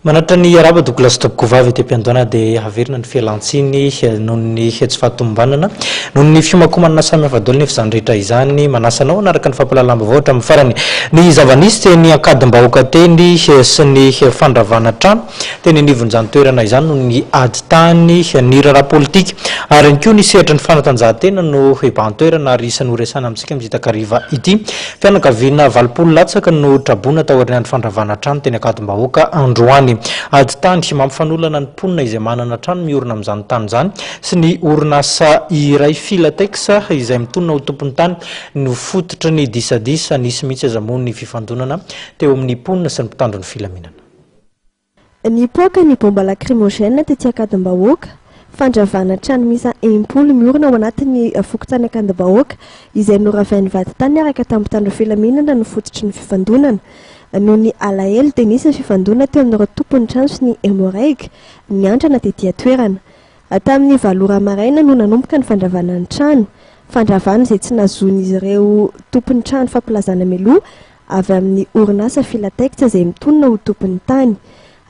Manatitra ny arahaba Douglas Tompokovavy ety am-piandohana dia haverina ny fialantsiny noho ny tsy fahatomombanana noho ny fiomankomanana samihafa daholo nefa izany rehetra izany manasa anao hanaraka ny fampahalalam-baovao hatramin'ny farany. Ny zava-nisy teny Ankadimbahoaka teny sy ny fandravana trano teny anivon'izany toerana izany noho ny ady tany, ny raharaha politika ary ihany koa ny sehatry ny fanatanjahantena no hibahan-toerana ary isan'ny horesahana amintsika amin'ity takariva ity. Fianakaviana 80 latsaka no traboina taorian'ny fandravana trano teny Ankadimbahoaka androany. Ady tany mampifanolana ny mponina izay manana trano miorina amin'izany tany izany sy ny orinasa iray Filatex izay mitonona ho tompon'ny tany no fototry ny disadisa. Nisy mihitsy aza moa ny fifandonana teo amin'ny mponina sy ny mpitandro ny filaminana. Nipoaka ny bomba lacrymogène tetsy Ankadimbahoaka. Fandravana trano miisa 60 miorina ao anatin'ny fokontany Ankadimbahoaka izay noravain'ny vadintany niaraka tamin'ny mpitandro filaminana no fototry ny fifandonana. Noho ny alahelo dia nisy ny fifandonana teo amin'ireo tompon'ny trano sy ny Emmo-Reg niantrana tety an-toerana. Tamin'ny valo ora maraina no nanomboka ny fandravana ny trano. Fandravana izay tsy nahazoan'izy ireo tompon'ny trano fampilazana mialoha avy amin'ny orinasa Filatex izay mitonona ho tompon'ny tany.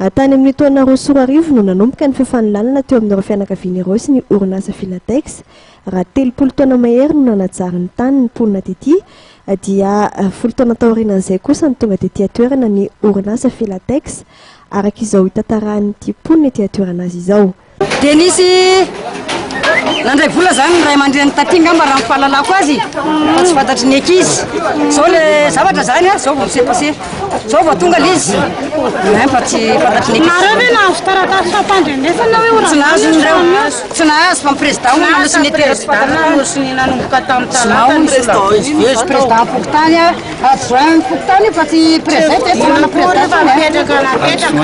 Tany amin'ny taona 2002 no nanomboka ny fifanolanana teo amin'ireo fianakaviana ireo sy ny orinasa Filatex. Raha 30 taona mahery no nanajary ny tany ny mponina tety dia 10 taona taorianan'izay kosa no tonga tety an-toerana ny orinasa Filatex araka izao hitantarahan'ity mponina ety an-toerana azy izao. Dia nisy nandray vola zany ny ray aman-dreny taty ngamba raha ny fahalalako azy fa tsy fantatry ny ankizy. Zao le zavatra zany a, zao vao mi-s'est passé. Zao vao tonga le izy. Hein, fa tsy fantatry ny ankizy. Nareo ve nahazo taratasy fampandrenesana hoe ho Tsy nahazo ny reo. Tsy nahazo fa ny président hono nanao signé tera tsy fantatra. Président nanomboka tamin'ny talata ny président. Président fokontany a. Adjoint ny fokontany io fa tsy président e, tsy manana président intsony e. Napetraka napetraka.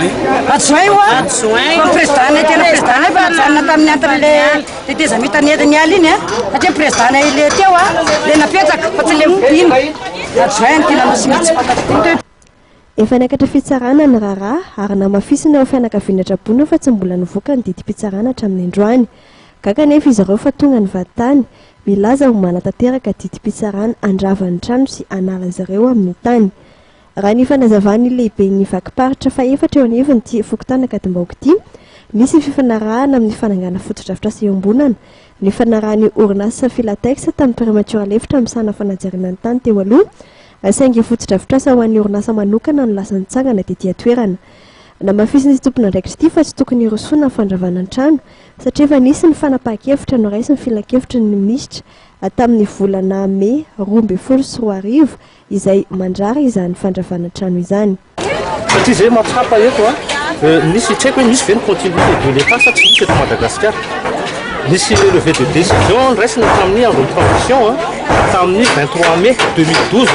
Adjoint io a. Adjoint. Fa président ny tena président nay fa najanona tamin'ny entre le tetezamita nialy iny a. Satria président nay le teo a, le napetraka fa tsy le mpino. Adjoint ny tena nosy mihitsy fantatro ty. Efa niakatra fitsarana ny raharaha ary namafisina ireo fianakaviana traboina fa tsy mbola nivoaka ny didim-pitsarana hatramin'ny androany. Gaga anefa izy ireo fa tonga ny vadintany, milaza ho manatanteraka didim-pitsarana handrava ny trano sy hanala azy ireo amin'ny tany. Raha ny fanazavan'ny lehiben'ny vakim-paritra fahefatra eo anivon'ity fokontany Ankadimbahoaka ity, nisy ny fifanarahana amin'ny fanangana fotodrafitrasa iombonana, nifanarahan'ny orinasa Filatex tamin'ny Premature lefitra misahana fanajariana ny tany teo aloha, saingy fotodrafitrasa ho an'ny orinasa manokana no lasa nitsangana tety an-toerana. Namafisin'ity tompon'andraikitra ity fa tsy tokony hirosoana ny fandravana ny trano satria efa nisy ny fanapahan-kevitra noraisin'ny filankevitry ny minisitra tamin'ny volana mey 2012 izay mandrara izany fandravana trano izany. Satria izay mahatsapa eto a, misy tsy haiko hoe misy ve ny continuité de l'Etat sa tsy misy eto Madagasikara. Nisy relevé de décision noraisina tamin'ny andron'ny transition a, tamin'ny 23 mai 2012,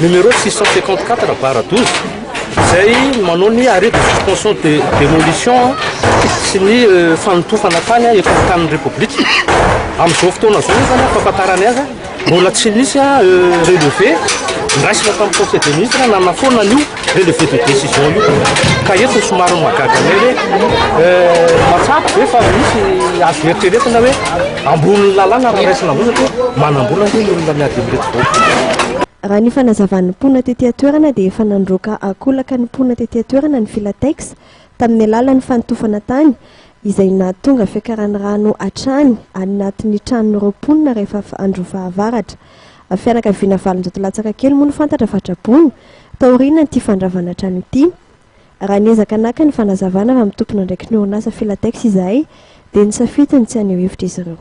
numéro 654 barre 12, izay manao ny arrêt de suspension de démolition sy ny fanotofana tany eto amin'ny tanin'ny Repoblika. Amin'izao fotoana izao nefa ny fahafantarany azy Mbola tsy nisy relevé niraisina tamin'ny conseil des ministres nanafoana an'io relevé de décision io. Ka eto somary mahagaga anay hoe mahatsapa ve fa misy azo eritreretina hoe ambonin'ny lalàna raha raisina ambony satria manam-bola ange ny olona miady amin'ireto vahoaka. Raha ny fanazavan'ny mponina tety an-toerana dia efa nandroaka ankolaka ny mponina tety an-toerana ny Filatex tamin'ny alalan'ny fanotofana tany izay nahatonga fiakaran'ny rano hatrany anatin'ny tranon'ireo mponina rehefa andro fahavaratra. Fianakaviana 800 latsaka kely moa no fantatra fa traboina, taorian'ity fandravana trano ity. Raha niezaka naka ny fanazavana avy amin'ny tompon'andraikitry ny orinasa Filatex izahay dia nisafidy ny tsy haneho hevitra izy ireo.